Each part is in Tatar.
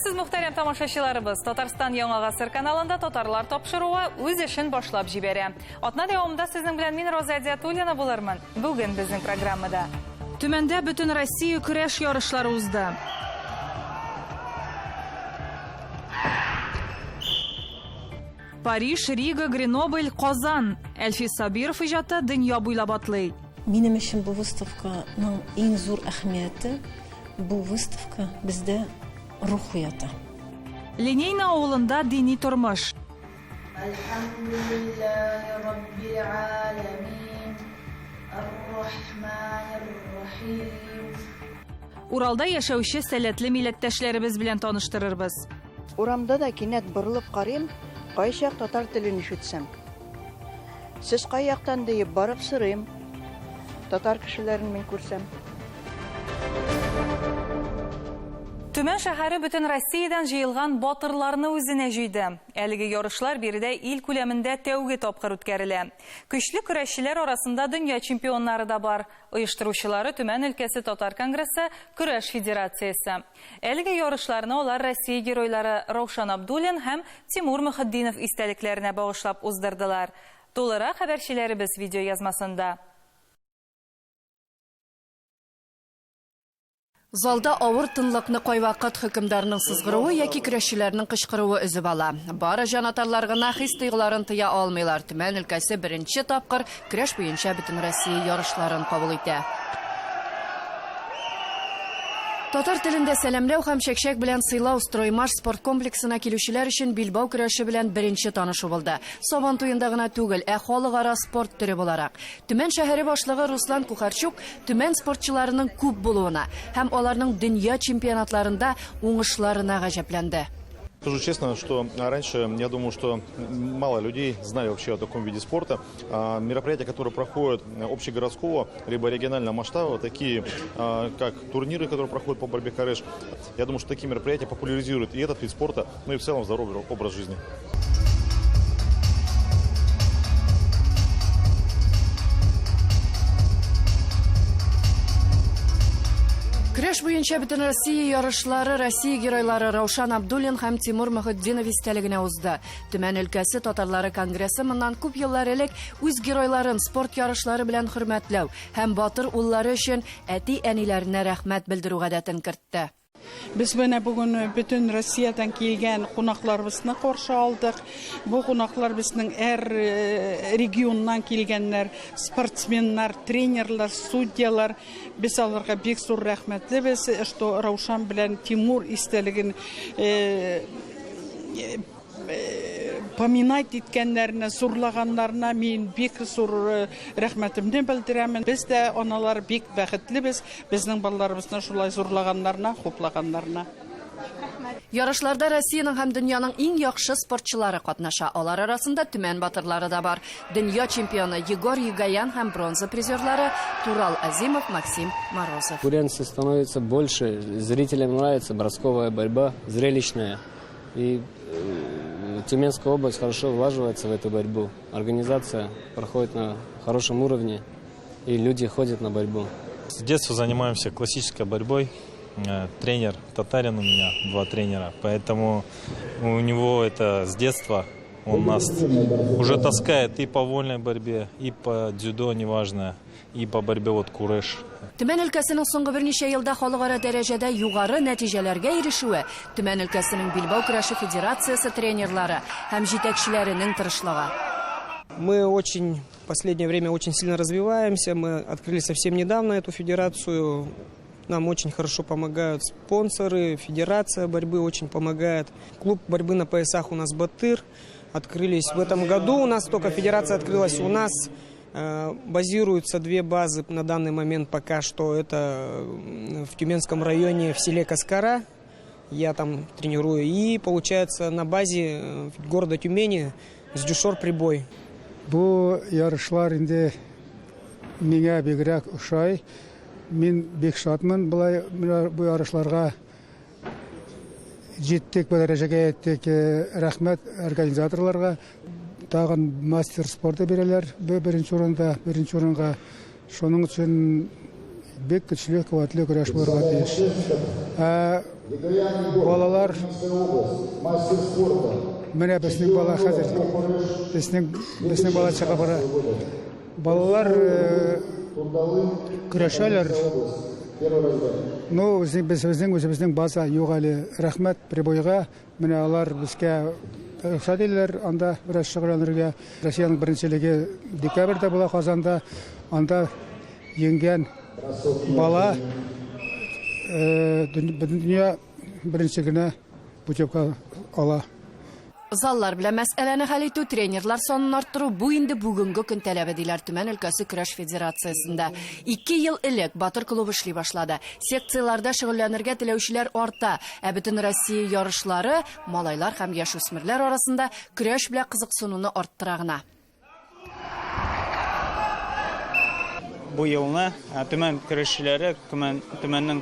Исәнмесез, мөхтәрәм тамашачыларыбыз. Татарстан Яңа гасыр каналында татарлар тапшыруы үз эшен башлап җибәрә. Атна дәвамында сезнең белән мин Роза Әдиатуллина булырмын. Бүген безнең программада. Төмәндә бөтен Россия көрәш ярышлары узды. Париж, Рига, Гренобль, Казан. Әлфис Сабиров иҗаты дөнья буйлап атлый. Минем өчен бу выставканың иң зур әһәмияте, бу выставка бездә рух уята. Линейный авылында дини тормыш. Әлхәмдүлилләһи раббил галәмин, ар-рахманир-рахим. Уралда яшәүче сәләтле милләттәшләребез белән таныштырырбыз. Урамда да кинәт борылып карыйм, кайчак татар телен ишетсәм. Сез кай яктан диеп барып сорыйм. Татар кешеләрен мин күрсәм. Төмән шәһәре бөтен Россиядән җыелган батырларны үзенә җыйды. Әлеге ярышлар биредә ил күләмендә тәүге тапкыр үткәрелә. Көчле көрәшчеләр арасында дөнья чемпионнары да бар. Оештыручылары Төмән өлкәсе татар конгрессы, көрәш федерациясе. Әлеге ярышларны алар Россия геройлары Раушан Абдуллин һәм Тимур Мөхетдинов истәлекләренә багышлап уздырдылар. Тулырак хәбәрчеләребез видеоязмасында. Залда авыр тынлыкны кайвакыт хөкемдарның сызгыруы яки көрәшчеләрнең кычкыруы өзеп ала. Бары җанатарлар гына хис-тойгыларын тыя алмыйлар. Төмән өлкәсе беренче тапкыр көрәш буенча Бөтенроссия ярышларын кабул итә. Татар телендә сәламләү һәм чәкчәк белән сыйлау Строймаш спорт комплексына килүчеләр өчен билбау көрәше белән беренче танышу булды. Сабан туенда гына түгел, ә халыкара спорт төре буларак. Төмән шәһәре башлыгы Руслан Кухарчук Төмән спортчыларының күп булуына һәм аларның дөнья чемпионатларында уңышларына гаҗәпләнде. Скажу честно, что раньше я думал, что мало людей знали вообще о таком виде спорта. Мероприятия, которые проходят общегородского либо регионального масштаба, такие как турниры, которые проходят по борьбе кареш, я думаю, что такие мероприятия популяризируют и этот вид спорта, ну и в целом здоровый образ жизни. Көрәш буенча Бөтенроссия ярышлары Россия геройлары Раушан Абдуллин һәм Тимур Мөхетдинов истәлегенә узды. Төмән өлкәсе татарлары конгрессы моннан күп еллар элек үз геройларын спорт ярышлары белән хөрмәтләү һәм батыр уллары өчен әти-әниләренә рәхмәт белдерү гадәтен кертте. Без менә бүген бөтен Россиядән килгән кунакларыбызны каршы алдык. Бу кунаклар безнең әр э, регионнан килгәннәр, спортсменнар, тренерлар, судьялар. Без аларга бик зур рәхмәтлебез, что Раушан белән Тимур истәлеген э, э, поминать иткәннәренә, зурлаганнарына мин бик зур рәхмәтемне белдерәмен. Без дә аналар бик бәхетлебез. Безнең балаларыбызны шулай зурлаганнарына, хуплаганнарына. Ярышларда Россиянең һәм дөньяның иң яхшы спортчылары катнаша. Алар арасында Төмән батырлары да бар. Дөнья чемпионы Егор Егоян һәм бронза призерлары Турал Азимов, Максим Морозов. Конкуренция становится больше, зрителям нравится бросковая борьба, зрелищная. И Тюменская область хорошо влаживается в эту борьбу. Организация проходит на хорошем уровне, и люди ходят на борьбу. С детства занимаемся классической борьбой. Тренер татарин у меня, два тренера, поэтому у него это с детства. Он нас уже таскает и по вольной борьбе, и по дзюдо, неважно, и по борьбе вот куреш. Төмән өлкәсенең соңгы берничә елда халыкара дәрәҗәдә югары нәтиҗәләргә ирешүе Төмән өлкәсенең билбау көрәше федерациясе тренерлары һәм җитәкчеләренең тырышлыгы. Мы очень в последнее время очень сильно развиваемся. Мы открыли совсем недавно эту федерацию. Нам очень хорошо помогают спонсоры, федерация борьбы очень помогает. Клуб борьбы на поясах у нас «Батыр». Открылись в этом году. У нас только федерация открылась. У нас базируются две базы на данный момент пока что. Это в Тюменском районе в селе Каскара. Я там тренирую. И получается на базе города Тюмени с Дюшор Прибой. Бу ярышлар инде миңа бигрәк ошай. Мин бик шатмын болай бу ярышларга җиттек, бу дәрәҗәгә җиттек. Рәхмәт организаторларга. Тагын мастер спорта бирәләр беренче урында, беренче урынга. Шуның өчен бик көчле, куәтле көрәш булырга тиеш. Ә балалар менә безнең бала хәзер безнең безнең бала чыга бара. Балалар көрәшәләр. Ну, безнең безнең үзебезнең база юк әле. Рәхмәт Прибойга. Менә алар безгә рөхсәт итәләр анда бераз шөгыльләнергә. Россиянең беренчелеге декабрьдә була Казанда. Анда җиңгән бала дөнья беренчелегенә путевка ала. Заллар белән мәсьәләне хәл итү, тренерлар санын арттыру бу инде бүгенге көн таләбе, диләр Төмән өлкәсе көрәш федерациясендә. Ике ел элек Батыр клубы эшли башлады. Секцияләрдә шөгыльләнергә теләүчеләр арта, ә бөтен Россия ярышлары малайлар һәм яшүсмерләр арасында көрәш белән кызыксынуны арттыра гына. Бу елны Төмән көрәшчеләре, Төмән, Төмәннең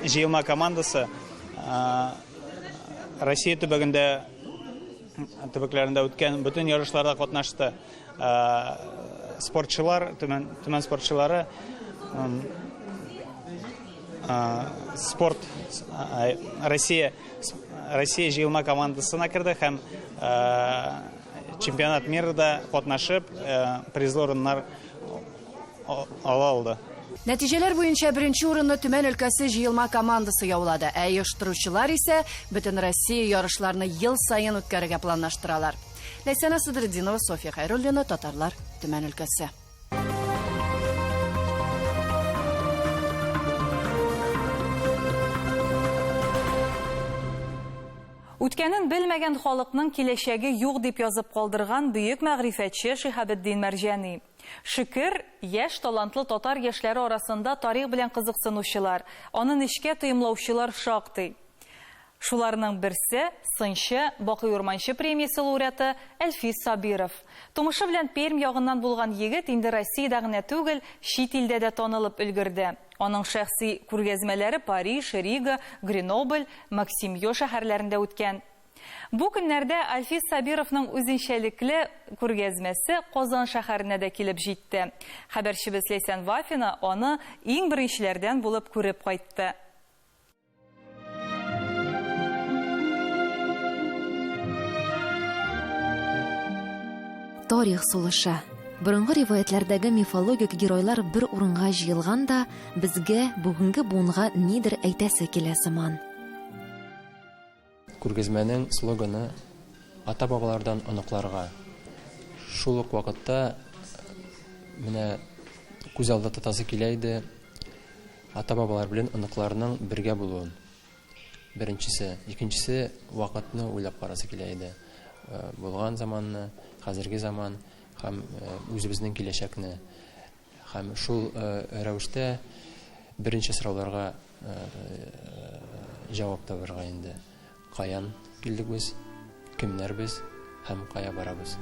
җыелма командасы Россия төбәгендә төбәкләрендә үткән бөтен ярышларда катнашты. Спортчылар, Төмән, Төмән спортчылары спорт Россия Россия җыелма командасына керде һәм чемпионат мирда катнашып, призлы урыннар ала алды. Нәтиҗәләр буенча беренче урынны Төмән өлкәсе җыелма командасы яулады, ә оештыручылар исә Бөтенроссия ярышларны ел саен үткәрергә планлаштыралар. Ләйсәнә Садретдинова, Софья Хәйруллина, Татарлар, Төмән өлкәсе. Үткәнен белмәгән халыкның киләчәге юк дип язып калдырган бөек мәгърифәтче Шиһабетдин Мәрҗани. Шөкер, яшь талантлы татар яшьләре арасында тарих белән кызыксынучылар, аны нечкә тоемлаучылар шактый. Шуларның берсе, сынчы, Бакый Урманче премиясе лауреаты Әлфис Сабиров. Тумышы белән Пермь ягыннан булган егет инде Россиядә генә түгел, чит илдә дә танылып өлгерде. Аның шәхси күргәзмәләре Париж, Рига, Гренобль, Максимьо шәһәрләрендә үткән. Бу көннәрдә Әлфис Сабировның үзенчәлекле күргәзмәсе Казан шәһәренә дә килеп җитте. Хәбәрчебез Ләйсән Вафина аны иң беренчеләрдән булып күреп кайтты. Тарих сулышы. Борынгы риваятьләрдәге мифологик геройлар бер урынга җыелган да, безгә, бүгенге буынга нидер әйтәсе килә сыман. Күргәзмәнең слоганы ата-бабалардан оныкларга. Шул ук вакытта менә күз алда тотасы килә иде ата-бабалар белән оныкларның бергә булуын. Беренчесе. Икенчесе, вакытны уйлап карасы килә иде. Булган заманны, хәзерге заман һәм үзебезнең киләчәкне. Һәм шул рәвештә беренче сорауларга җавап табырга инде. Каян килдек без, кемнәр без һәм кая барабыз?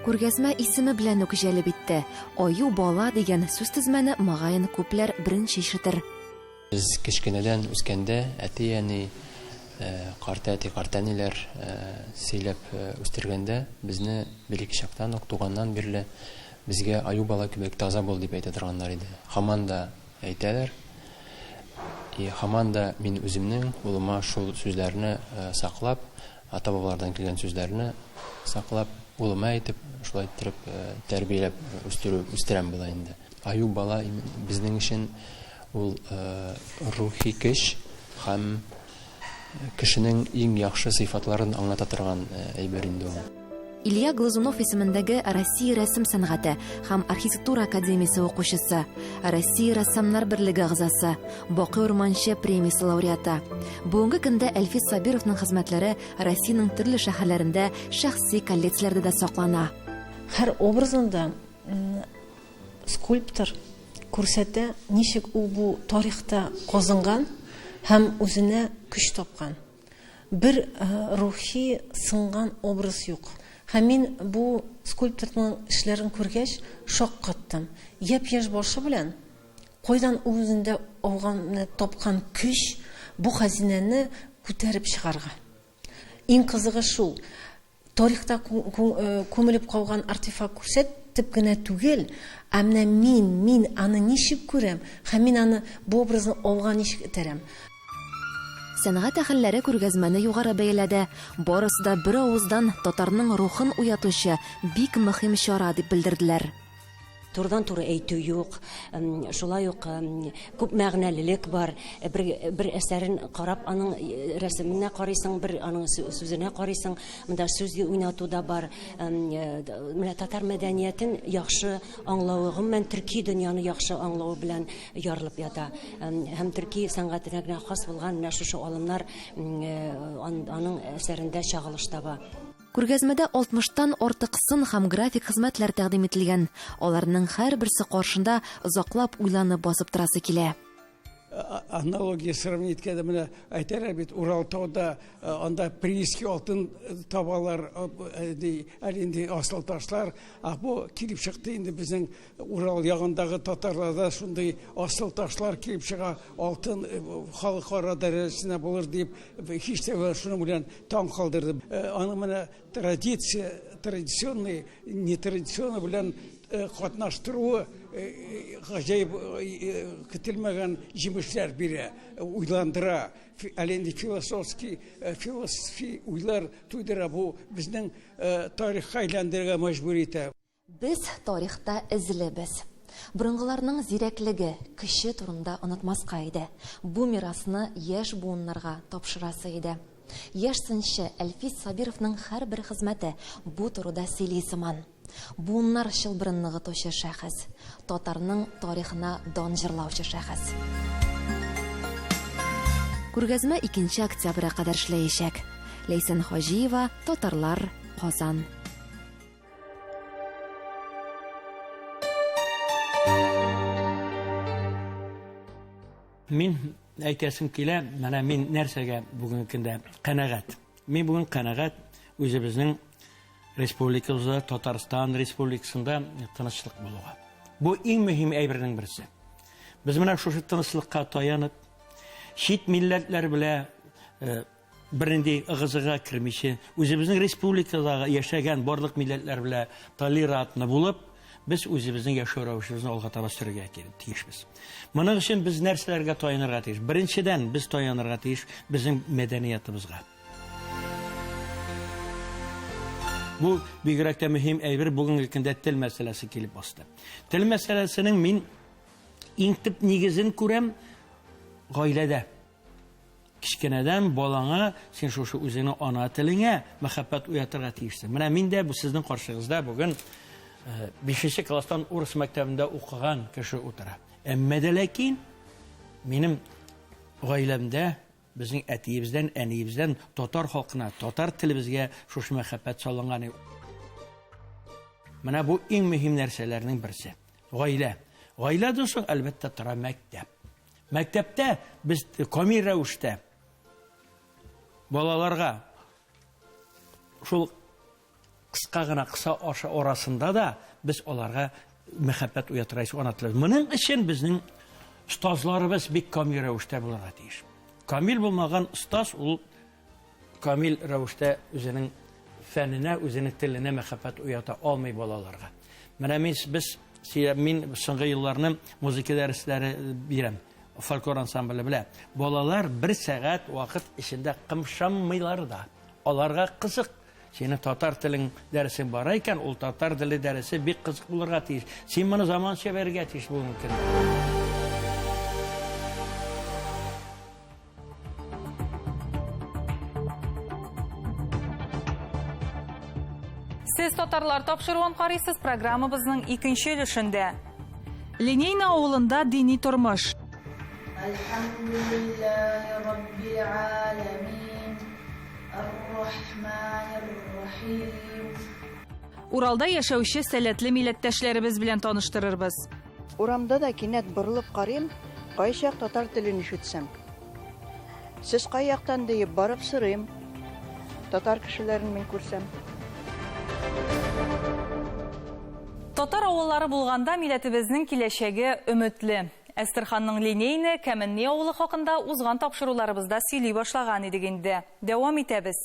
Күргәзмә исеме белән үк җәлеп итте. Аю бала дигән сүзтезмәне мөгаен күпләр беренче ишетер. Без кечкенәдән үскәндә әти-әни, картәти, картәниләр сөйләп үстергәндә безне бәләкәй чактан ук, туганнан бирле безгә аю бала кебек таза бул дип әйтә торганнар иде. Һаман да әйтәләр. И һаман да мин үземнең улыма шул сүзләрне саклап, ата-бабалардан килгән сүзләрне саклап, улыма әйтеп, шулай иттереп тәрбияләп үстерү, үстерәм була инде. Аю бала безнең өчен ул рухи көч һәм кешенең иң яхшы сыйфатларын аңлата торган әйбер инде ул. Илья Глазунов исемендәге Россия рәсем сәнгате һәм архитектура академиясе укучысы, Россия рәссамнар берлеге әгъзасы, Бакый Урманче премиясе лауреаты. Бүгенге көндә Әлфис Сабировның хезмәтләре Россиянең төрле шәһәрләрендә шәхси коллекцияләрдә дә саклана. Һәр образында скульптор күрсәтә, ничек ул бу тарихта казынган һәм үзенә көч тапкан. Бер рухи сынган образ юк. Һәм мин бу скульпторның эшләрен күргәч шаккаттым. Япь-яшь башы белән кайдан ул үзендә алган, тапкан көч бу хәзинәне күтәреп чыгарга. Иң кызыгы шул, тарихта күмелеп калган артефакт күрсәт, итеп кенә түгел, ә менә мин, мин аны ничек күрәм һәм мин аны бу образны алга ничек этәрәм. Сәнгать әһелләре күргәзмәне югары бәяләде. Барысы да бер авыздан татарның рухын уятучы бик мөһим чара дип белдерделәр. Турыдан-туры әйтү юк, шулай ук күп мәгънәлелек бар. Бер, бер әсәрен карап, аның рәсеменә карыйсың, бер аның сүзенә карыйсың. Монда сүз уйнату да бар. Менә татар мәдәниятен яхшы аңлавы, гомумән төрки дөньяны яхшы аңлавы белән ярылып ята. Һәм төрки сәнгатенә генә хас булган менә шушы алымнар аның әсәрендә чагылыш таба. Күргәзмәдә алтмыштан артык сын һәм график хезмәтләр тәкъдим ителгән. Аларның һәрберсе каршында озаклап уйланып басып торасы килә. Аналогия сравнить иткәндә, менә әйтәләр бит, Уралтауда анда прииски алтын табалар, ди, әле инде асыл ташлар. Ә бу килеп чыкты инде безнең Урал ягындагы татарларда шундый асыл ташлар килеп чыга, алтын халыкара дәрәҗәсенә булыр дип, һич тә шуның белән таң калдырды. Аның менә традиция, традиционный, нетрадиционный белән катнаштыруы гаҗәеп көтелмәгән җимешләр бирә, уйландыра. Әле инде философский, философи уйлар тудыра. Бу безнең тарихка әйләндерергә мәҗбүр итә. Без тарихта эзлебез. Борынгыларның зирәклеге, көче турында онытмаска иде. Бу мирасны яшь буыннарга тапшырасы иде. Яшь сынчы Әлфис Сабировның һәрбер хезмәте бу турыда сөйли сыман. Буыннар чылбырын ныгытучы шәхес, татарның тарихына дан җырлаучы шәхес. Күргәзмә 2 октябрьгә кадәр эшләячәк. Ләйсән Хаҗиева, Татарлар, Казан. Мин әйтәсем килә, менә мин нәрсәгә бүгенге көндә канәгать. Мин бүген канәгать үзебезнең республикабызда, Татарстан республикасында тынычлык булуга. Бу иң мөһим әйбернең берсе. Без менә шушы тынычлыкка таянып, чит милләтләр белән э, бернинди ыгы-зыгыга кермичә, үзебезнең республикадагы яшәгән барлык милләтләр белән толерантны булып, без үзебезнең яшәү рәвешебезне алга таба сөрергә тиешбез. Моның өчен без нәрсәләргә таянырга тиеш? Беренчедән, без таянырга тиеш безнең мәдәниятыбызга. Бу бигрәк тә мөһим әйбер бүгенге көндә тел мәсьәләсе килеп басты. Тел мәсьәләсенең мин иң төп нигезен күрәм гаиләдә. Кечкенәдән балаңа син шушы үзеңнең ана телеңә мәхәббәт уятырга тиешсең. Менә мин дә бу сезнең каршыгызда бүген 5 класстан урыс мәктәбендә укыган кеше утыра. Әмма дә ләкин минем гаиләмдә безнең әтиебездән, әниебездән татар халкына, татар телебезгә шушы мәхәббәт салынган. Менә бу иң мөһим нәрсәләрнең берсе. Гаилә. Гаиләдән соң, әлбәттә, тора мәктәп. Мәктәптә без камил рәвештә балаларга шул кыска гына кыса аша арасында да без аларга мәхәббәт уятырга тиеш ана телебез. Моның өчен безнең остазларыбыз бик камил рәвештә булырга тиеш. Камил булмаган остаз ул камил рәвештә үзенең фәненә, үзенең теленә мәхәббәт уята алмый балаларга. Менә мин без мин соңгы елларны музыка дәресләре бирәм. Фольклор ансамбле белән. Балалар бер сәгать вакыт эчендә кымшанмыйлар да. Аларга кызык. Синең татар телең дәресең бар икән, ул татар теле дәресе бик кызык булырга тиеш. Син моны заманча бирергә тиеш бүгенге көндә. Сез татарлар тапшыруын карыйсыз программабызның икенче өлешендә. Линейна авылында дини тормыш. Әлхәмдүлилләһи раббил галәмин, ар-рахманир рахим. Уралда яшәүче сәләтле милләттәшләребез белән таныштырырбыз. Урамда да кинәт борылып карыйм, кайчак татар телен ишетсәм. Сез кай яктан диеп барып сорыйм. Татар кешеләрен мин күрсәм. Татар авыллары булганда милләтебезнең киләчәге өметле. Әстерханның Линейны, Кәменни авылы хакында узган тапшыруларыбызда сөйли башлаган идек инде. Дәвам итәбез.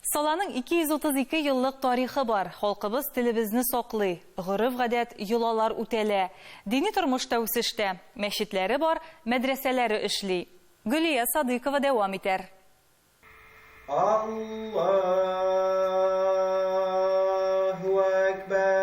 Саланың 232 еллык тарихы бар. Халкыбыз телебезне саклый. Гореф-гадәт, йолалар үтәлә. Дини тормыш та үсештә. Мәчетләре бар, мәдрәсәләре эшли. Гөлия Садыйкова дәвам итәр. Аллаһу әкбәр.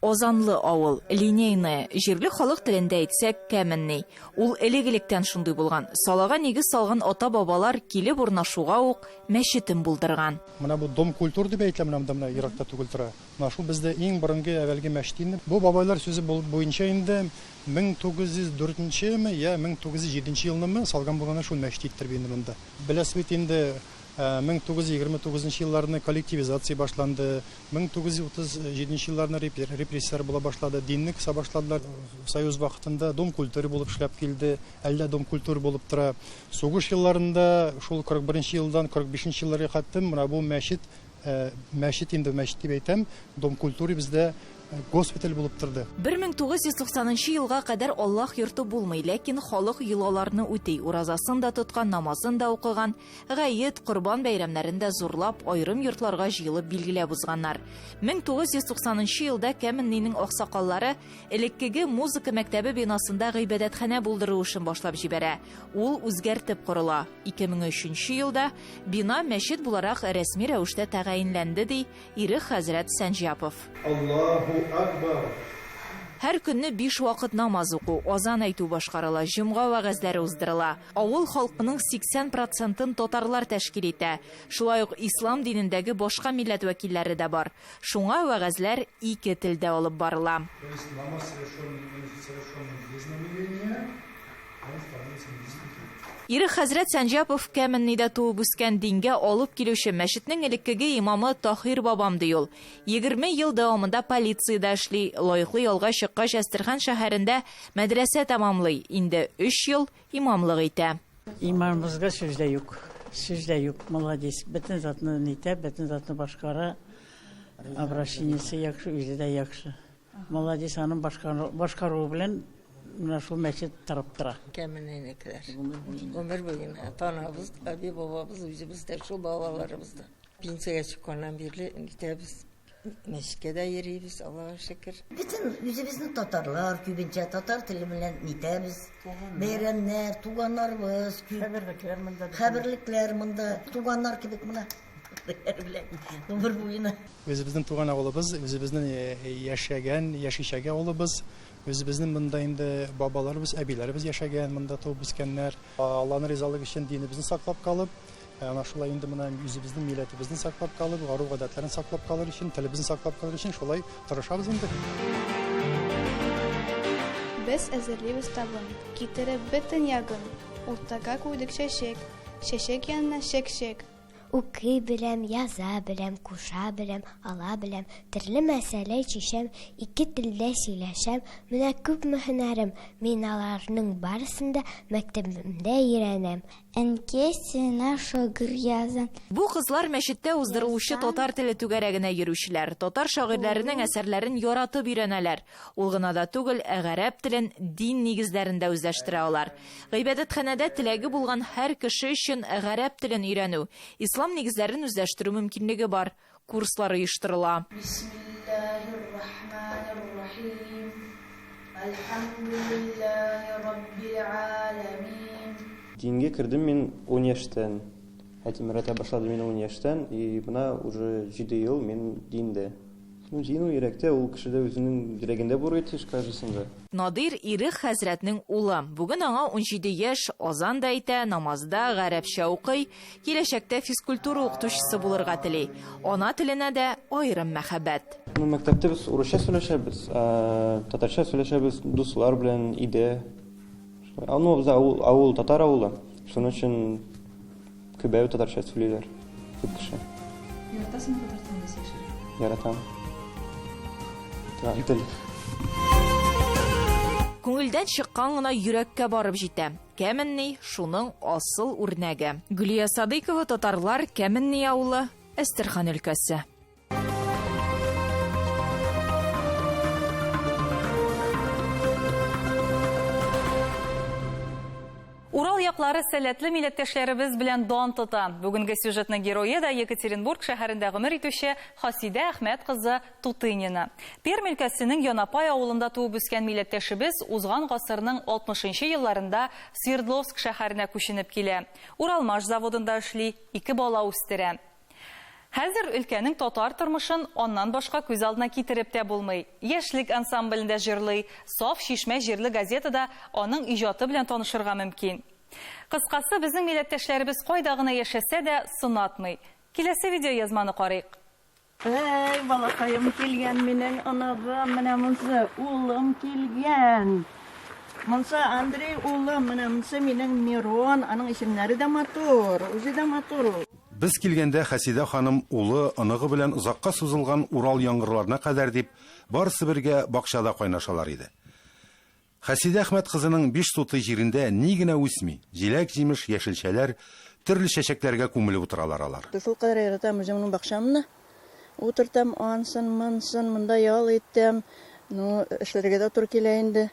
Озанлы авыл, Линейное, җирле халык телендә әйтсәк, Кәменный. Ул элек-электән шундый булган. Салага нигез салган ата-бабалар килеп урнашуга ук мәчетен булдырган. Менә бу Дом культур дип әйтелә, менә монда менә еракта түгел тора. Менә шул бездә иң борынгы әвәлге мәчет инде. Бу бабайлар сүзе буенча инде 1904 нчеме, я 1907 нче елнымы салган булганнар шул мәчет иттереп инде монда. Беләсез бит инде, 1929 нчы елларны коллективизация башланды, 1937 нче елларны репрессияләр була башлады, динне кыса башладылар. Союз вакытында Дом культуры булып эшләп килде, әле дә Дом культуры булып тора. Сугыш елларында, шул 41 нче елдан 45 нче елларга хәттем, менә бу мәчет, мәчет инде, мәчет дип әйтәм, Дом культуры бездә госпиталь булып торды. 1990 нчы елга кадәр Аллаһ йорты булмый, ләкин халык йолаларны үти, уразасын да тоткан, намазын да укыган, Гает, Корбан бәйрәмнәрен дә зурлап, аерым йортларга җыелып билгеләп узганнар. 1990 нчы елда Кәменнинең аксакаллары элеккеге музыка мәктәбе бинасында гыйбадәтханә булдыру эшен башлап җибәрә. Ул үзгәртеп корыла. 2003 нче елда бина мәчет буларак рәсми рәвештә тәгаенләнде, ди Ирек хәзрәт Сәнҗапов. Аллаһу акбар! Һәр көнне биш вакыт намаз уку, азан әйтү башкарыла, җомга вәгазьләре уздырыла. Авыл халкының 80 процентын татарлар тәшкил итә. Шулай ук ислам динендәге башка милләт вәкилләре дә бар. Шуңа вәгазьләр ике телдә алып барыла. То есть намаз совершенный совершенный без намерения, он становится недействительным. Ирек хәзрәт Сәнҗапов Кәменныйда туып үскән, дингә алып килүче, мәчетнең элеккеге имамы Таһир бабам, ди ул. 20 ел дәвамында полициядә эшли, лаеклы ялга чыккач Әстерхан шәһәрендә мәдрәсә тәмамлый, инде өч ел имамлык итә. Имамыбызга сүз дә юк, сүз дә юк, молодец, бөтен затны нитә, бөтен затны башкара, обращениесе яхшы, үзе дә яхшы. Молодец, аның башкаруы белән менә шул мәчет торып тора. Кәменнекеләр. Гомер буена ата-анабыз, әби-бабабыз, үзебез дә шул балаларыбыз да. Пенсиягә чыкканнан бирле нитәбез, мәчеткә дә йөрибез, Аллага шөкер. Бөтен үзебезнең татарлар күбенчә татар теле белән нитәбез. Бәйрәмнәр, туганнарыбыз күп. Хәбәрлекләр монда. Хәбәрлекләр монда, туганнар кебек менә. Гомер буена. Үзебезнең туган авылыбыз, үзебезнең яшәгән, яшичәге авылыбыз. Үзебезнең монда инде бабаларыбыз, әбиләребез яшәгән, монда туып үскәннәр. Алланың ризалыгы өчен динебезне саклап калып, әнә шулай инде менә үзебезнең милләтебезне саклап калып, гореф-гадәтләрне саклап калыр өчен, телебезне саклап калыр өчен шулай тырышабыз инде. Без әзерлибез табын, Китереп бөтен ягын. Уртага куйдык чәчәк, Чәчәк янына чәк-чәк. Укый беләм, яза беләм, куша беләм, ала беләм, төрле мәсьәлә чишәм, ике телдә сөйләшәм, менә күпме һөнәрем, мин аларның барысын да мәктәбемдә өйрәнәм. Әнкәй сиңа шигырь язам. Бу кызлар мәчеттә уздырылучы татар теле түгәрәгенә йөрүчеләр, татар шагыйрьләренең әсәрләрен яратып өйрәнәләр. Ул гына да түгел, ә гарәп телен, дин нигезләрен дә үзләштерә алар. Гыйбадәтханәдә теләге булган һәр кеше өчен гарәп телен өйрәнү, ислам нигезләрен үзләштерү мөмкинлеге бар. Курслар оештырыла. Бисмиллаһир-рахманир-рахим. Әлхәмдүлиллаһи раббил галәмин. Дингә кердем мин ун яшьтән. Әтием өйрәтә башлады мине ун яшьтән, и менә уже җиде ел мин диндә. Ну, дин ул йөрәктә, ул кешедә үзенең йөрәгендә булырга тиеш, кажется, да. Надыйр Ирек хәзрәтнең улы. Бүген аңа 17 яшь, азан да әйтә, намазда, гарәпчә укый, киләчәктә физкультура укытучысы булырга тели. Ана теленә дә аерым мәхәббәт. Ну, мәктәптә без урысча сөйләшәбез, татарча сөйләшәбез, дуслар белән, өйдә. Шулай. Ну, бездә авыл, авыл татар авылы, шуның өчен Күбәү татарча сөйлиләр, күп кеше. Яратасыңмы татар телендә сөйләшергә? Яратам. Туган тел. Күңелдән чыккан гына йөрәккә барып җитә. Кәменни, шуның асыл үрнәге. Гөлия Садыйкова, татарлар, Кәменни авылы, Әстерхан өлкәсе. Урал яклары сәләтле милләттәшләребез белән дан тота. Бүгенге сюжетның герое да Екатеринбург шәһәрендә гомер итүче Хасидә Әхмәт кызы Тутынина. Пермь өлкәсенең Янапай авылында туып үскән милләттәшебез узган гасырның 60 нчы елларында Свердловск шәһәренә күченеп килә. Уралмаш заводында эшли, ике бала үстерә. Хәзер өлкәнең татар тормышын аннан башка күз алдына китереп тә булмый. Яшьлек ансамблендә җырлый, Саф чишмә җирле газетада аның иҗаты белән танышырга мөмкин. Кыскасы, безнең милләттәшләребез кайда гына яшәсә дә, сынатмый. Киләсе видеоязманы карыйк. Әй, балакаем килгән минең, оныгым, менә монсы, улым килгән. Монсы Андрей улым, менә монсы минең Мирон, аның исемнәре дә матур, үзе дә матур ул. Без килгәндә Хәсидә ханым улы, оныгы белән озакка сузылган Урал яңгырларына кадәр дип, барысы бергә бакчада кайнашалар иде. Хәсидә Әхмәт кызының биш сутый җирендә ни генә үсми, җиләк-җимеш, яшелчәләр, төрле чәчәкләргә күмелеп утыралар алар. Шулкадәр яратам үземнең бакчамны. Утыртам ансын, монсын, монда ял итәм. Ну, эшләргә дә туры килә инде.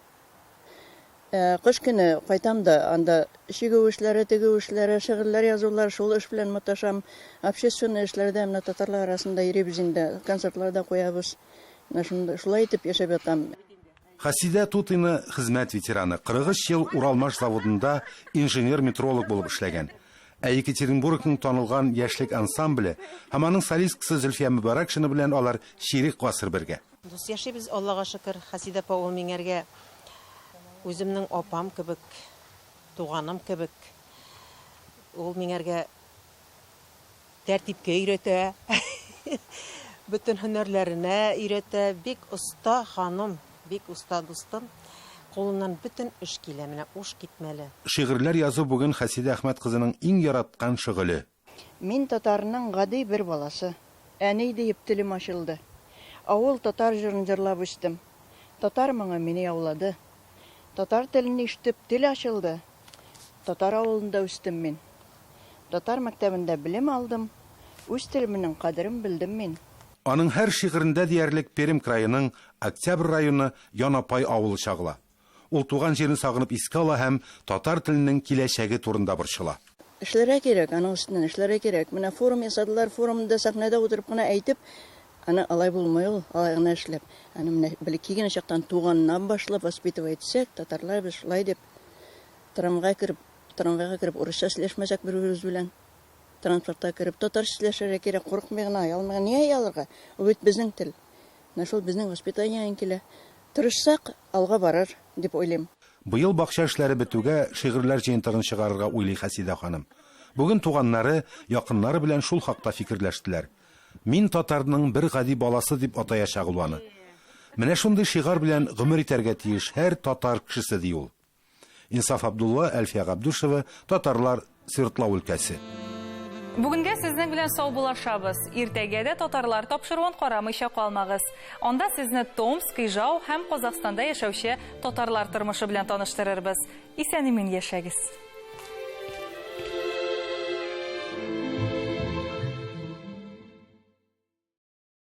Ә кыш көне кайтам да, анда чигү эшләре, тегү эшләре, шигырьләр язулар, шул эш белән маташам. Общественный эшләрдә, менә татарлар арасында йөрибез инде, концертлар да куябыз. Менә шунда, шулай итеп яшәп ятам. Хәсидә Тутина, хезмәт ветераны, 43 ел Уралмаш заводында инженер-метролог булып эшләгән. Ә Екатеринбургның танылган Яшьлек ансамбле һәм аның солисткасы Зөлфия Мөбарәкшина белән алар чирек гасыр бергә. Дус яшибез, Аллага шөкер. Хәсидә апа ул миңәргә үземнең апам кебек, туганым кебек. Ул миңәргә тәртипкә өйрәтә, бөтен һөнәрләренә өйрәтә. Бик оста ханым, бик оста дустым. Кулыннан бөтен эш килә, менә уш китмәле. Шигырьләр язу бүген Хәсидә Әхмәт кызының иң яраткан шөгыле. Мин татарның гади бер баласы. Әни диеп телем ачылды. Авыл татар җырын җырлап үстем. Татар моңы мине яулады. Татар телен ишетеп тел ачылды. Татар авылында үстем мин. Татар мәктәбендә белем алдым. Үз телемнең кадерен белдем мин. Аның һәр шигырендә диярлек Пермь краеның Октябрь районы Янапай авылы чагыла. Ул туган җирен сагынып искә ала һәм татар теленең киләчәге турында борчыла. Эшләргә кирәк, аның өстеннән эшләргә кирәк. Менә форум ясадылар, форумда сәхнәдә утырып кына әйтеп, аны алай булмый ул, алай гына эшләп. Аны менә бәләкәй генә чактан туганнан башлап воспитывать итсәк, татарлар без шулай дип трамвайга кереп, трамвайга кереп урысча сөйләшмәсәк бер-беребез белән, транспортка кереп татарча сөйләшергә кирәк, курыкмый гына, оялмый гына. Нигә оялырга? Ул бит безнең тел. Менә шул безнең воспитаниедән килә. Тырышсак, алга барыр, дип уйлыйм. Быел бакча эшләре бетүгә, шигырьләр җыентыгын чыгарырга уйлый Хәсидә ханым. Бүген туганнары, якыннары белән шул хакта фикерләштеләр. Мин татарның бер гади баласы дип атаячак ул аны. Менә шундый шигарь белән гомер итәргә тиеш һәр татар кешесе, ди ул. Инсаф Абдулла, Әлфия Габдушева, Татарлар, Свердлау өлкәсе. Бүгенгә сезнең белән саубуллашабыз. Иртәгә дә Татарлар тапшыруын карамыйча калмагыз. Анда сезне Томск, Ижау һәм Казахстанда яшәүче татарлар тормышы белән таныштырырбыз. Исән-имин яшәгез!